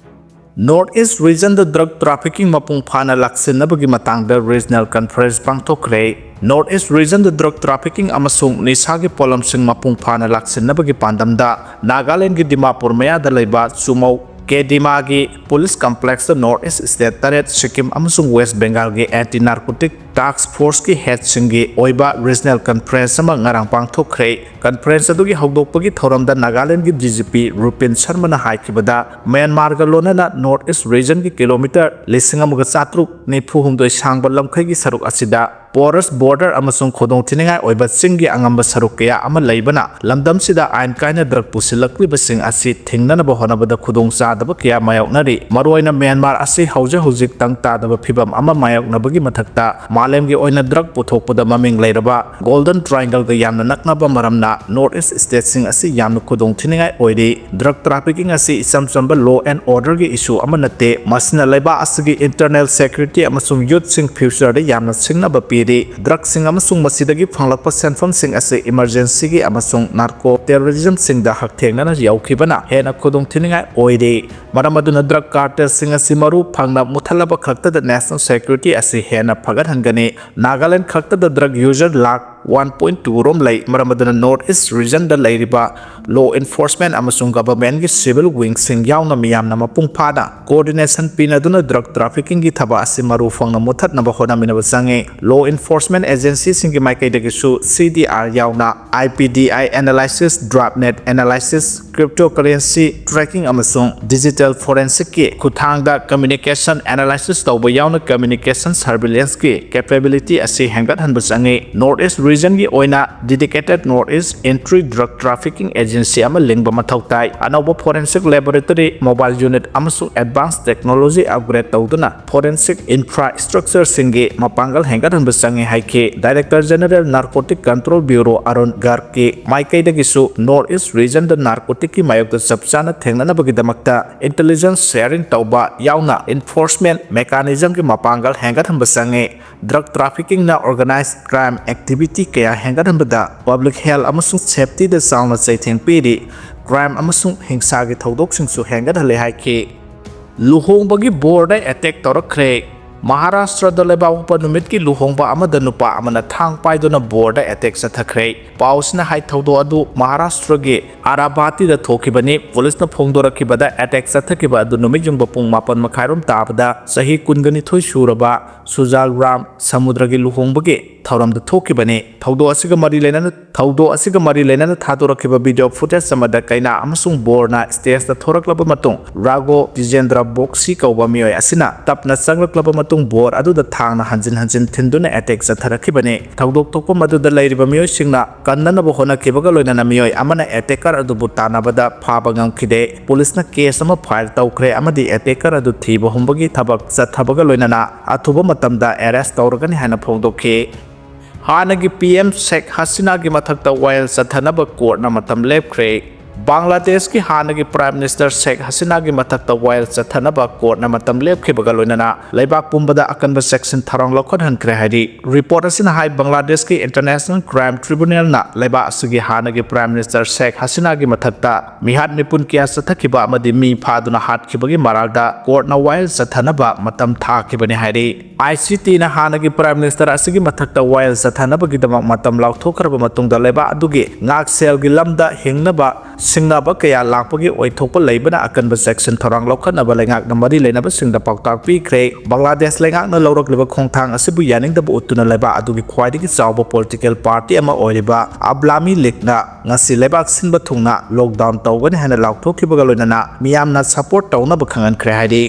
North East Regionꯗ drug trafficking ꯃꯄꯨꯡ ꯐꯥꯅ ꯂꯥꯛꯁꯤꯟꯅꯕꯒꯤ ꯃꯇꯥꯡꯗ regional conference ꯄꯥꯡꯊꯣꯛꯈ꯭ꯔꯦ꯫ North East Regionꯗ drug trafficking ꯑꯃꯁꯨꯡ ꯅꯤꯁꯥꯒꯤ ꯄꯣꯠꯂꯝꯁꯤꯡ ꯃꯄꯨꯡ ꯐꯥꯅ ꯂꯥꯛꯁꯤꯟꯅꯕꯒꯤ ꯄꯥꯟꯗꯝꯗ ꯅꯥꯒꯥꯂꯦꯟꯗꯒꯤ ꯗꯤꯃꯥꯄꯨꯔ ꯃꯌꯥꯗ ꯂꯩꯕ ꯆꯨꯃꯧ ꯀꯦꯗꯤꯃꯥꯒꯤ police complexꯇ North East state ꯇꯔꯦꯠ, ꯁꯤꯛꯀꯤꯝ ꯑꯃꯁꯨꯡ West Bengalꯒꯤ anti narcotic task forceꯀꯤ headꯁꯤꯡꯒꯤ ꯑꯣꯏꯕ regional conference ꯑꯃ ꯉꯔꯥꯡ ꯄꯥꯡꯊꯣꯛꯈ꯭ꯔꯦ꯫ Conference ꯑꯗꯨꯒꯤ ꯍꯧꯗꯣꯛꯄꯒꯤ ꯊꯧꯔꯝꯗ ꯅꯥꯒꯥꯂꯦꯟꯗꯒꯤ DGP ꯔꯨꯄꯦꯟ ꯁꯔꯃꯅ ꯍꯥꯏꯈꯤꯕꯗ, ꯃ꯭ꯌꯥꯟꯃꯥꯔꯒ ꯂꯣꯏꯅꯅ North East Regionꯒꯤ kilometre ꯂꯤꯁꯤꯡ ꯑꯃꯒ ꯆꯥꯇ꯭ꯔꯨꯛ ꯅꯤꯐꯨ ꯍꯨꯝꯗꯣꯏ ꯁꯥꯡꯕ ꯂꯝꯈꯩꯒꯤ ꯁꯔꯨꯛ ꯑꯁꯤꯗ porous border ꯑꯃꯁꯨꯡ ꯈꯨꯗꯣꯡꯊꯤꯅꯤꯡꯉꯥꯏ ꯑꯣꯏꯕ ꯆꯤꯡꯒꯤ ꯑꯉꯝꯕ ꯁꯔꯨꯛ ꯀꯌꯥ ꯑꯃ ꯂꯩꯕꯅ, ꯂꯝꯗꯝꯁꯤꯗ ꯑꯥꯏꯟ ꯀꯥꯏꯅ ꯗ꯭ꯔꯒ ꯄꯨꯁꯤꯜꯂꯛꯂꯤꯕꯁꯤꯡ ꯑꯁꯤ ꯊꯤꯡꯅꯅꯕ ꯍꯣꯠꯅꯕꯗ ꯈꯨꯗꯣꯡꯆꯥꯗꯕ ꯀꯌꯥ ꯃꯥꯌꯣꯛꯅꯔꯤ꯫ ꯃꯔꯨꯑꯣꯏꯅ ꯃ꯭ꯌꯥꯟꯃꯥꯔ ꯑꯁꯤ ꯍꯧꯖꯤꯛ ꯍꯧꯖꯤꯛ ꯇꯪ ꯇꯥꯗꯕ ꯐꯤꯚꯝ ꯑꯃ ꯃꯥꯌꯣꯛꯅꯕꯒꯤ ꯃꯊꯛꯇ, ꯃꯥꯂꯦꯝꯒꯤ ꯑꯣꯏꯅ ꯗ꯭ꯔꯒ ꯄꯨꯊꯣꯛꯄꯗ ꯃꯃꯤꯡ ꯂꯩꯔꯕ ꯒꯣꯜꯗꯟ ꯇ꯭ꯔꯥꯏꯡꯒꯜꯒ ꯌꯥꯝꯅ ꯅꯛꯅꯕ ꯃꯔꯝꯅ, ꯅꯣꯔꯠ ꯏꯁ ꯁ꯭ꯇꯦꯠꯁꯤꯡ ꯑꯁꯤ ꯌꯥꯝꯅ ꯈꯨꯗꯣꯡꯊꯤꯅꯤꯡꯉꯥꯏ ꯑꯣꯏꯔꯤ꯫ ꯗ꯭ꯔꯒ ꯇ꯭ꯔꯥꯐꯤꯀꯤꯡ ꯑꯁꯤ ꯏꯆꯝ ꯆꯝꯕ law and orderꯒꯤ issue ꯑꯃ ꯅꯠꯇꯦ, ꯃꯁꯤꯅ ꯂꯩꯕꯥꯛ ꯑꯁꯤꯒꯤ internal security ꯑꯃꯁꯨꯡ youthꯁꯤꯡ futureꯗ ꯌꯥꯝꯅ ꯁꯤꯡꯅꯕ ꯄꯤꯔꯤ꯫ ꯗ꯭ꯔꯒꯁꯤꯡ ꯑꯃꯁꯨꯡ ꯃꯁꯤꯗꯒꯤ ꯐꯪꯂꯛꯄ ꯁꯦꯟꯐꯝꯁꯤꯡ ꯑꯁꯤ emergencyꯒꯤ ꯑꯃꯁꯨꯡ narco terrorismꯁꯤꯡꯗ ꯍꯛꯊꯦꯡꯅꯅ ꯌꯧꯈꯤꯕꯅ ꯍꯦꯟꯅ ꯈꯨꯗꯣꯡꯊꯤꯅꯤꯡꯉꯥꯏ ꯑꯣꯏꯔꯤ꯫ ꯃꯔꯝ ꯑꯗꯨꯅ ꯗ꯭ꯔꯒ cartelꯁꯤꯡ ꯑꯁꯤ ꯃꯔꯨ ꯐꯪꯅ ꯃꯨꯊꯠꯂꯕ ꯈꯛꯇꯗ national security ꯑꯁꯤ ꯍꯦꯟꯅ ꯐꯒꯠꯍꯟꯒꯅꯤ꯫ ꯅꯥꯒꯥꯂꯦꯟꯗ ꯈꯛꯇꯗ drug user lakh one point two ꯔꯣꯝ ꯂꯩ꯫ ꯃꯔꯝ ꯑꯗꯨꯅ ꯅꯣꯔꯠ ꯏꯁ ꯔꯤꯖꯟꯗ ꯂꯩꯔꯤꯕ law enforcement ꯑꯃꯁꯨꯡ governmentꯀꯤ civil wingꯁꯤꯡ ꯌꯥꯎꯅ ꯃꯤꯌꯥꯝꯅ ꯃꯄꯨꯡ ꯐꯥꯅ coordination ꯄꯤꯅꯗꯨꯅ ꯗ꯭ꯔꯒ ꯇ꯭ꯔꯥꯐꯤꯀꯤꯡꯒꯤ ꯊꯕꯛ ꯑꯁꯤ ꯃꯔꯨ ꯐꯪꯅ ꯃꯨꯊꯠꯅꯕ ꯍꯣꯠꯅꯃꯤꯟꯅꯕ ꯆꯪꯏ꯫ Law enforcement agencyꯁꯤꯡꯒꯤ ꯃꯥꯏꯀꯩꯗꯒꯤꯁꯨ C D R ꯌꯥꯎꯅ I P D I analysis, drug net analysis, cryptocurrency tracking ꯑꯃꯁꯨꯡ digital forensicꯀꯤ ꯈꯨꯠꯊꯥꯡꯗ communication analysis ꯇꯧꯕ ꯌꯥꯎꯅ communication surveillanceꯀꯤ capability ꯑꯁꯤ ꯍꯦꯟꯒꯠꯍꯟꯕ ꯆꯪꯏ꯫ ꯅꯣꯔꯠ ꯏꯁ ꯔꯤꯖꯟꯒꯤ ꯑꯣꯏꯅ dedicated North East Entry Drug Trafficking Agency ꯑꯃ ꯂꯤꯡꯕ ꯃꯊꯧ ꯇꯥꯏ꯫ ꯑꯅꯧꯕ forensic laboratory, mobile unit ꯑꯃꯁꯨꯡ advanced technology upgrade ꯇꯧꯗꯨꯅ forensic infrastructureꯁꯤꯡꯒꯤ ꯃꯄꯥꯡꯒꯜ ꯍꯦꯟꯒꯠꯍꯟꯕ ꯆꯪꯏ ꯍꯥꯏꯈꯤ꯫ Director General Narcotic Control Bureau Arun ꯒꯥꯔꯒꯀꯤ ꯃꯥꯏꯀꯩꯗꯒꯤꯁꯨ ꯅꯣꯔꯠ ꯏꯁ ꯔꯤꯖꯟꯗ narcoticꯀꯤ ꯃꯥꯌꯣꯛꯇ ꯆꯞ ꯆꯥꯅ ꯊꯦꯡꯅꯅꯕꯒꯤꯗꯃꯛꯇ intelligence sharing ꯇꯧꯕ ꯌꯥꯎꯅ enforcement mechanismꯒꯤ ꯃꯄꯥꯡꯒꯜ ꯍꯦꯟꯒꯠꯍꯟꯕ ꯆꯪꯏ꯫ ꯗ꯭ꯔꯒ ꯇ꯭ꯔꯥꯐꯤꯀꯤꯡꯅ organized crime activity ꯀꯌꯥ ꯍꯦꯟꯒꯠꯍꯟꯕꯗ, public health ꯑꯃꯁꯨꯡ safetyꯗ ꯆꯥꯎꯅ ꯆꯩꯊꯦꯡ ꯄꯤꯔꯤ꯫ Crime ꯑꯃꯁꯨꯡ ꯍꯤꯡꯁꯥꯒꯤ ꯊꯧꯗꯣꯛꯁꯤꯡꯁꯨ ꯍꯦꯟꯒꯠꯍꯜꯂꯦ ꯍꯥꯏꯈꯤ꯫ ꯂꯨꯍꯣꯡꯕꯒꯤ ꯕꯣꯔꯗ attack ꯇꯧꯔꯛꯈ꯭ꯔꯦ꯫ ꯃꯍꯥꯔꯥꯁꯇ꯭ꯔꯗ ꯂꯩꯕꯥꯛꯄꯣꯛꯄ ꯅꯨꯃꯤꯠꯀꯤ ꯂꯨꯍꯣꯡꯕ ꯑꯃꯗ ꯅꯨꯄꯥ ꯑꯃꯅ ꯊꯥꯡ ꯄꯥꯏꯗꯨꯅ ꯕꯣꯔꯗ attack ꯆꯠꯊꯈ꯭ꯔꯦ꯫ ꯄꯥꯎꯁꯤꯅ ꯍꯥꯏ ꯊꯧꯗꯣꯛ ꯑꯗꯨ ꯃꯍꯥꯔꯥꯁꯇ꯭ꯔꯒꯤ ꯑꯔꯥꯕꯥꯇꯤꯗ ꯊꯣꯛꯈꯤꯕꯅꯤ꯫ ꯄꯨꯂꯤꯁꯅ ꯐꯣꯡꯗꯣꯔꯛꯈꯤꯕꯗ, attack ꯆꯠꯊꯈꯤꯕ ꯑꯗꯨ ꯅꯨꯃꯤꯠ ꯌꯨꯡꯕ ꯄꯨꯡ ꯃꯥꯄꯟ ꯃꯈꯥꯏꯔꯣꯝ ꯇꯥꯕꯗ ꯆꯍꯤ ꯀꯨꯟꯒ ꯅꯤꯊꯣꯏ ꯁꯨꯔꯕ ꯁꯨꯖꯥꯜ ꯔꯥꯝ ꯁꯃꯨꯗ꯭ꯔꯒꯤ ꯂꯨꯍꯣꯡꯕꯒꯤ ꯊꯧꯔꯝꯗ ꯊꯣꯛꯈꯤꯕꯅꯤ꯫ ꯊꯧꯗꯣꯛ ꯑꯁꯤꯒ ꯃꯔꯤ ꯂꯩꯅꯅ ꯊꯧꯗꯣꯛ ꯑꯁꯤꯒ ꯃꯔꯤ ꯂꯩꯅꯅ ꯊꯥꯗꯣꯔꯛꯈꯤꯕ video footage ꯑꯃꯗ ꯀꯩꯅꯥ ꯑꯃꯁꯨꯡ ꯕꯣꯔꯅ stageꯇ ꯊꯣꯔꯛꯂꯕ ꯃꯇꯨꯡ ꯔꯥꯒꯣ ꯇꯤꯖꯦꯟꯗ꯭ꯔ ꯕꯣꯛꯁꯤ ꯀꯧꯕ ꯃꯤꯑꯣꯏ ꯑꯁꯤꯅ ꯇꯞꯅ ꯆꯪꯂꯛꯂꯕ ꯃꯇꯨꯡ ꯕꯣꯔ ꯑꯗꯨꯗ ꯊꯥꯡꯅ ꯍꯟꯖꯤꯟ ꯍꯟꯖꯤꯟ ꯊꯤꯟꯗꯨꯅ attack ꯆꯠꯊꯔꯛꯈꯤꯕꯅꯤ꯫ ꯊꯧꯗꯣꯛ ꯊꯣꯛꯐꯝ ꯑꯗꯨꯗ ꯂꯩꯔꯤꯕ ꯃꯤꯑꯣꯏꯁꯤꯡꯅ ꯀꯟꯅꯅꯕ ꯍꯣꯠꯅꯈꯤꯕꯒ ꯂꯣꯏꯅꯅ ꯃꯤꯑꯣꯏ ꯑꯃꯅ attacker ꯑꯗꯨꯕꯨ ꯇꯥꯟꯅꯕꯗ ꯐꯥꯕ ꯉꯝꯈꯤꯗꯦ꯫ ꯄꯨꯂꯤꯁꯅ case ꯑꯃ file ꯇꯧꯈ꯭ꯔꯦ ꯑꯃꯗꯤ attacker ꯑꯗꯨ ꯊꯤꯕ ꯍꯨꯝꯕꯒꯤ ꯊꯕꯛ ꯆꯠꯊꯕꯒ ꯂꯣꯏꯅꯅ ꯑꯊꯨꯕ ꯃꯇꯝꯗ arrest ꯇꯧꯔꯒꯅꯤ ꯍꯥꯏꯅ ꯐꯣꯡꯗꯣꯛꯈꯤ꯫ ꯍꯥꯟꯅꯒꯤ P M ꯁꯦꯈ ꯍꯁꯤꯅꯥꯒꯤ ꯃꯊꯛꯇ ꯋꯥꯌꯦꯜ ꯆꯠꯊꯅꯕ courtꯅ ꯃꯇꯝ ꯂꯦꯞꯈ꯭ꯔꯦ꯫ ꯕꯪꯒ꯭ꯂꯥꯗꯦꯁꯀꯤ ꯍꯥꯟꯅꯒꯤ Prime Minister ꯁꯦꯈ ꯍꯁꯤꯅꯥꯒꯤ ꯃꯊꯛꯇ ꯋꯥꯌꯦꯜ ꯆꯠꯊꯅꯕ courtꯅ ꯃꯇꯝ ꯂꯦꯞꯈꯤꯕꯒ ꯂꯣꯏꯅꯅ ꯂꯩꯕꯥꯛ ꯄꯨꯝꯕꯗ ꯑꯀꯟꯕ ꯆꯦꯛꯁꯤꯟ ꯊꯧꯔꯥꯡ ꯂꯧꯈꯠꯍꯟꯈ꯭ꯔꯦ ꯍꯥꯏꯔꯤ꯫ Report ꯑꯁꯤꯅ ꯍꯥꯏ, ꯕꯪꯒ꯭ꯂꯥꯗꯦꯁꯀꯤ International Crime Tribunalꯅ ꯂꯩꯕꯥꯛ ꯑꯁꯤꯒꯤ ꯍꯥꯟꯅꯒꯤ Prime Minister ꯁꯦꯈ ꯍꯁꯤꯅꯥꯒꯤ ꯃꯊꯛꯇ ꯃꯤꯍꯥꯠ ꯃꯤꯄꯨꯟ ꯀꯌꯥ ꯆꯠꯊꯈꯤꯕ ꯑꯃꯗꯤ ꯃꯤ ꯐꯥꯗꯨꯅ ꯍꯥꯠꯈꯤꯕꯒꯤ ꯃꯔꯥꯜꯗ courtꯅ ꯋꯥꯌꯦꯜ ꯆꯠꯊꯅꯕ ꯃꯇꯝ ꯊꯥꯈꯤꯕꯅꯤ ꯍꯥꯏꯔꯤ꯫ ICTꯅ ꯍꯥꯟꯅꯒꯤ Prime Minister ꯑꯁꯤꯒꯤ ꯃꯊꯛꯇ ꯋꯥꯌꯦꯜ ꯆꯠꯊꯅꯕꯒꯤꯗꯃꯛ ꯃꯇꯝ ꯂꯥꯎꯊꯣꯛꯈ꯭ꯔꯕ ꯃꯇꯨꯡꯗ ꯂꯩꯕꯥꯛ ꯑꯗꯨꯒꯤ ꯉꯥꯛꯁꯦꯜꯒꯤ ꯂꯝꯗ ꯍꯤꯡꯅꯕ ꯁꯤꯡꯅꯕ ꯀꯌꯥ ꯂꯥꯛꯄꯒꯤ ꯑꯣꯏꯊꯣꯛꯄ ꯂꯩꯕꯅ ꯑꯀꯟꯕ ꯆꯦꯛꯁꯤꯟ ꯊꯧꯔꯥꯡ ꯂꯧꯈꯠꯅꯕ ꯂꯩꯉꯥꯛꯅ ꯃꯔꯤ ꯂꯩꯅꯕꯁꯤꯡꯗ ꯄꯥꯎꯇꯥꯛ ꯄꯤꯈ꯭ꯔꯦ꯫ ꯕꯪꯒ꯭ꯂꯥꯗꯦꯁ ꯂꯩꯉꯥꯛꯅ ꯂꯧꯔꯛꯂꯤꯕ ꯈꯣꯡꯊꯥꯡ ꯑꯁꯤꯕꯨ ꯌꯥꯅꯤꯡꯗꯕ ꯎꯠꯇꯨꯅ ꯂꯩꯕꯥꯛ ꯑꯗꯨꯒꯤ ꯈ꯭ꯋꯥꯏꯗꯒꯤ ꯆꯥꯎꯕ political party ꯑꯃ ꯑꯣꯏꯔꯤꯕ ꯑꯕ꯭ꯂꯥꯃꯤ ꯂꯤꯒꯅ ꯉꯁꯤ ꯂꯩꯕꯥꯛ ꯁꯤꯟꯕ ꯊꯨꯡꯅ lockdown ꯇꯧꯒꯅꯤ ꯍꯥꯏꯅ ꯂꯥꯎꯊꯣꯛꯈꯤꯕꯒ ꯂꯣꯏꯅꯅ ꯃꯤꯌꯥꯝꯅ support ꯇꯧꯅꯕ ꯈꯪꯍꯟꯈ꯭ꯔꯦ ꯍꯥꯏꯔꯤ꯫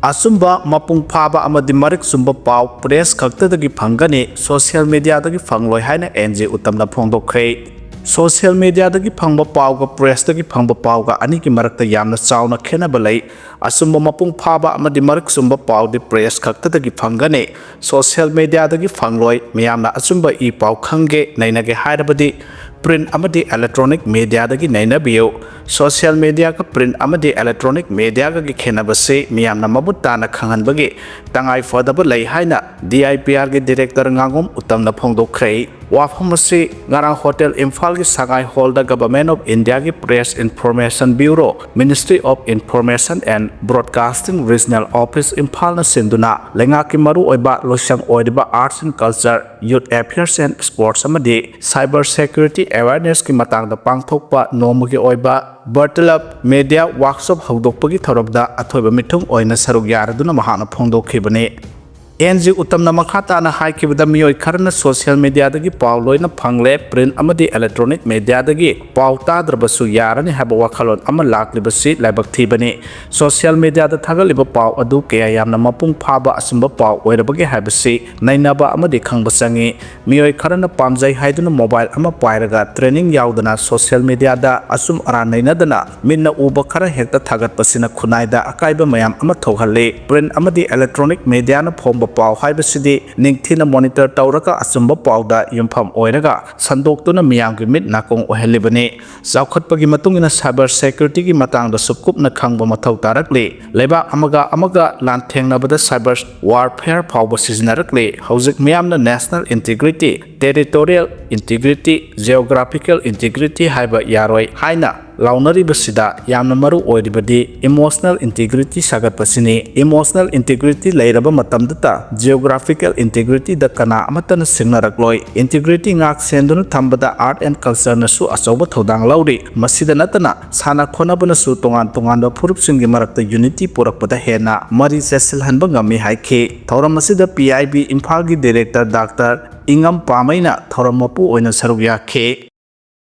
ꯑꯆꯨꯝꯕ, ꯃꯄꯨꯡ ꯐꯥꯕ ꯑꯃꯗꯤ ꯃꯔꯤꯛ ꯆꯨꯝꯕ ꯄꯥꯎ press ꯈꯛꯇꯗꯒꯤ ꯐꯪꯒꯅꯤ, social mediaꯗꯒꯤ ꯐꯪꯂꯣꯏ ꯍꯥꯏꯅ N G ꯎꯇꯝꯅ ꯐꯣꯡꯗꯣꯛꯈ꯭ꯔꯦ꯫ Social mediaꯗꯒꯤ ꯐꯪꯕ ꯄꯥꯎꯒ pressꯇꯒꯤ ꯐꯪꯕ ꯄꯥꯎꯒ ꯑꯅꯤꯒꯤ ꯃꯔꯛꯇ ꯌꯥꯝꯅ ꯆꯥꯎꯅ ꯈꯦꯠꯅꯕ ꯂꯩ꯫ ꯑꯆꯨꯝꯕ, ꯃꯄꯨꯡ ꯐꯥꯕ ꯑꯃꯗꯤ ꯃꯔꯤꯛ ꯆꯨꯝꯕ ꯄꯥꯎꯗꯤ press ꯈꯛꯇꯗꯒꯤ ꯐꯪꯒꯅꯤ, social mediaꯗꯒꯤ ꯐꯪꯂꯣꯏ꯫ ꯃꯤꯌꯥꯝꯅ ꯑꯆꯨꯝꯕ ꯏ ꯄꯥꯎ ꯈꯪꯒꯦ, ꯅꯩꯅꯒꯦ ꯍꯥꯏꯔꯕꯗꯤ print ꯑꯃꯗꯤ electronic mediaꯗꯒꯤ ꯅꯩꯅꯕꯤꯌꯨ꯫ Social mediaꯒ print ꯑꯃꯗꯤ electronic mediaꯒꯒꯤ ꯈꯦꯠꯅꯕꯁꯤ ꯃꯤꯌꯥꯝꯅ ꯃꯃꯨꯠ ꯇꯥꯅ ꯈꯪꯍꯟꯕꯒꯤ ꯇꯉꯥꯏ ꯐꯗꯕ ꯂꯩ ꯍꯥꯏꯅ D I P Rꯒꯤ director ꯉꯥꯉꯣꯝ ꯎꯇꯝꯅ ꯐꯣꯡꯗꯣꯛꯈ꯭ꯔꯦ꯫ ꯋꯥꯐꯝ ꯑꯁꯤ ꯉꯔꯥꯡ Hotel ꯏꯝꯐꯥꯜꯒꯤ ꯁꯉꯥꯏ hallꯗ Government of Indiaꯒꯤ Press Information Bureau, Ministry of Information and Broadcasting Regional Office ꯏꯝꯐꯥꯜꯅ ꯁꯤꯟꯗꯨꯅ ꯂꯩꯉꯥꯛꯀꯤ ꯃꯔꯨꯑꯣꯏꯕ ꯂꯣꯏꯁꯪ ꯑꯣꯏꯔꯤꯕ Arts and Culture, Youth Affairs and Sports ꯑꯃꯗꯤ Cyber Security Awarenessꯀꯤ ꯃꯇꯥꯡꯗ ꯄꯥꯡꯊꯣꯛꯄ ꯅꯣꯡꯃꯒꯤ ꯑꯣꯏꯕ Battle of Media Workshop ꯍꯧꯗꯣꯛꯄꯒꯤ ꯊꯧꯔꯝꯗ ꯑꯊꯣꯏꯕ ꯃꯤꯊꯨꯡ ꯑꯣꯏꯅ ꯁꯔꯨꯛ ꯌꯥꯔꯗꯨꯅ ꯃꯍꯥꯛꯅ ꯐꯣꯡꯗꯣꯛꯈꯤꯕꯅꯤ꯫ ꯑꯦꯟ ꯖꯤ ꯎꯇꯝꯅ ꯃꯈꯥ ꯇꯥꯅ ꯍꯥꯏꯈꯤꯕꯗ, ꯃꯤꯑꯣꯏ ꯈꯔꯅ social mediaꯗꯒꯤ ꯄꯥꯎ ꯂꯣꯏꯅ ꯐꯪꯂꯦ, print ꯑꯃꯗꯤ electronic mediaꯗꯒꯤ ꯄꯥꯎ ꯇꯥꯗ꯭ꯔꯕꯁꯨ ꯌꯥꯔꯅꯤ ꯍꯥꯏꯕ ꯋꯥꯈꯜꯂꯣꯟ ꯑꯃ ꯂꯥꯛꯂꯤꯕꯁꯤ ꯂꯥꯏꯕꯛ ꯊꯤꯕꯅꯤ꯫ Social mediaꯗ ꯊꯥꯒꯠꯂꯤꯕ ꯄꯥꯎ ꯑꯗꯨ ꯀꯌꯥ ꯌꯥꯝꯅ ꯃꯄꯨꯡ ꯐꯥꯕ ꯑꯆꯨꯝꯕ ꯄꯥꯎ ꯑꯣꯏꯔꯕꯒꯦ ꯍꯥꯏꯕꯁꯤ ꯅꯩꯅꯕ ꯑꯃꯗꯤ ꯈꯪꯕ ꯆꯪꯏ꯫ ꯃꯤꯑꯣꯏ ꯈꯔꯅ ꯄꯥꯝꯖꯩ ꯍꯥꯏꯗꯨꯅ mobile ꯑꯃ ꯄꯥꯏꯔꯒ training ꯌꯥꯎꯗꯅ social mediaꯗ ꯑꯆꯨꯝ ꯑꯔꯥꯟ ꯅꯩꯅꯗꯅ ꯃꯤꯠꯅ ꯎꯕ ꯈꯔ ꯍꯦꯛꯇ ꯊꯥꯒꯠꯄꯁꯤꯅ ꯈꯨꯟꯅꯥꯏꯗ ꯑꯀꯥꯏꯕ ꯃꯌꯥꯝ ꯑꯃ ꯊꯣꯛꯍꯜꯂꯤ꯫ Print ꯑꯃꯗꯤ electronic mediaꯅ ꯐꯣꯡꯕ ꯄꯥꯎ ꯍꯥꯏꯕꯁꯤꯗꯤ ꯅꯤꯡꯊꯤꯅ monitor ꯇꯧꯔꯒ ꯑꯆꯨꯝꯕ ꯄꯥꯎꯗ ꯌꯨꯝꯐꯝ ꯑꯣꯏꯔꯒ ꯁꯟꯗꯣꯛꯇꯨꯅ ꯃꯤꯌꯥꯝꯒꯤ ꯃꯤꯠ ꯅꯥꯀꯣꯡ ꯑꯣꯏꯍꯜꯂꯤꯕꯅꯤ꯫ ꯆꯥꯎꯈꯠꯄꯒꯤ ꯃꯇꯨꯡ ꯏꯟꯅ cyber securityꯒꯤ ꯃꯇꯥꯡꯗꯁꯨ ꯀꯨꯞꯅ ꯈꯪꯕ ꯃꯊꯧ ꯇꯥꯔꯛꯂꯤ꯫ ꯂꯩꯕꯥꯛ ꯑꯃꯒ ꯑꯃꯒ ꯂꯥꯟꯊꯦꯡꯅꯕꯗ cyber warfare ꯐꯥꯎꯕ ꯁꯤꯖꯤꯟꯅꯔꯛꯂꯤ꯫ ꯍꯧꯖꯤꯛ ꯃꯤꯌꯥꯝꯅ national integrity, territorial integrity, geographical integrity ꯍꯥꯏꯕ ꯌꯥꯔꯣꯏ ꯍꯥꯏꯅ ꯂꯥꯎꯅꯔꯤꯕꯁꯤꯗ ꯌꯥꯝꯅ ꯃꯔꯨ ꯑꯣꯏꯔꯤꯕꯗꯤ emotional integrity ꯁꯥꯒꯠꯄꯁꯤꯅꯤ꯫ Emotional integrity ꯂꯩꯔꯕ ꯃꯇꯝꯗꯇ geographical integrityꯗ ꯀꯅꯥ ꯑꯃꯠꯇꯅ ꯁꯤꯡꯅꯔꯛꯂꯣꯏ꯫ Integrity ꯉꯥꯛ ꯁꯦꯟꯗꯨꯅ ꯊꯝꯕꯗ art and cultureꯅꯁꯨ ꯑꯆꯧꯕ ꯊꯧꯗꯥꯡ ꯂꯧꯔꯤ꯫ ꯃꯁꯤꯗ ꯅꯠꯇꯅ ꯁꯥꯟꯅ ꯈꯣꯠꯅꯕꯅꯁꯨ ꯇꯣꯉꯥꯟ ꯇꯣꯉꯥꯟꯕ ꯐꯨꯔꯨꯞꯁꯤꯡꯒꯤ ꯃꯔꯛꯇ unity ꯄꯨꯔꯛꯄꯗ ꯍꯦꯟꯅ ꯃꯔꯤ ꯆꯦꯠꯁꯤꯜꯍꯟꯕ ꯉꯝꯃꯤ ꯍꯥꯏꯈꯤ꯫ ꯊꯧꯔꯝ ꯑꯁꯤꯗ P I B ꯏꯝꯐꯥꯜꯒꯤ director doctor ꯏꯉꯝ ꯄꯥꯃꯩꯅ ꯊꯧꯔꯝ ꯃꯄꯨ ꯑꯣꯏꯅ ꯁꯔꯨꯛ ꯌꯥꯈꯤ꯫